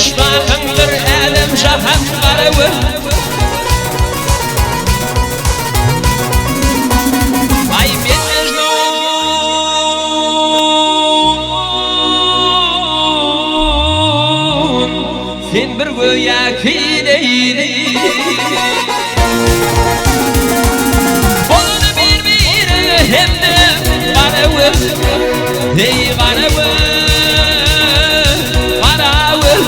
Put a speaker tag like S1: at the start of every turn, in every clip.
S1: muşdakyňdyr älem jahan Garagöz. Aý men Mejnun sen bir göýäki Leýli. Bolany bir-birege hemdem Garagöz, eý Garagöz, Garagöz.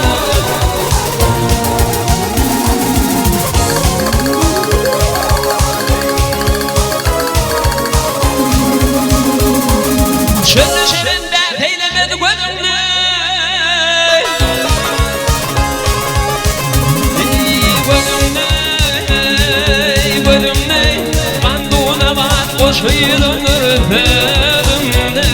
S1: Çölde şirin bäh eýlemez gözüňde. Eý gözüňde, eý gözüňde, Gandu-nabat goşgylandyr sözüňde.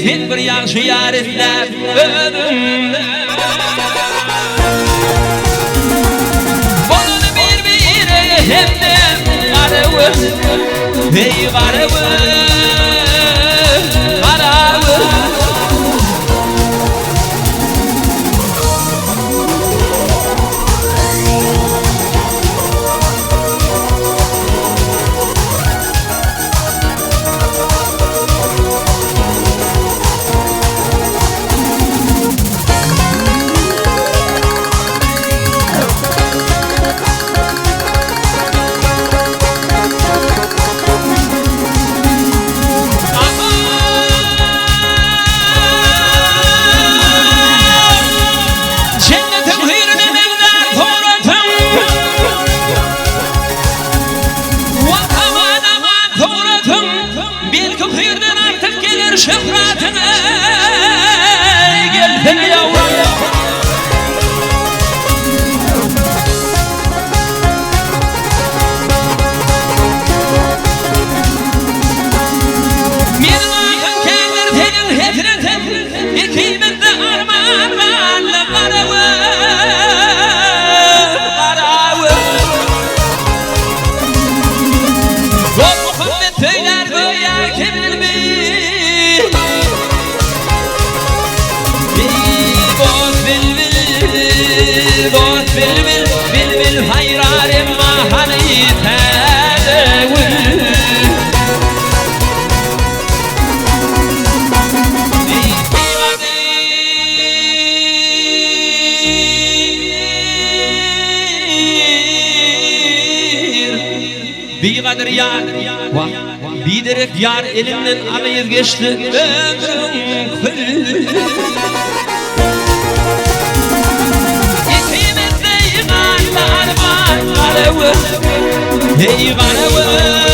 S1: Sen bir ýagşy ýar isläp özüňde. Bolany bir-birege hemdem Garagöz, eý Garagöz, Garagöz. Jennetiň hüýrüne meňzär suratyň, Wah, aman-aman suratyň, Belki hüýrden artyk geler şöhratyň, Eý, gelsene ýawrum. Meniň ahym kändir seniň hesretiň, Ikimizde arman galdy Garagöz, Garagöz. Dost muhabbet söýlär göýä ki bilbil, Dost bilbil, dost bilbil, bilbil saýrar emma hany täze gül. Bigadyr ýar, wah, biderek ýar elimden agyz geçdi ömrüň kül. Ikimizde galdy arman Garagöz, eý Garagöz.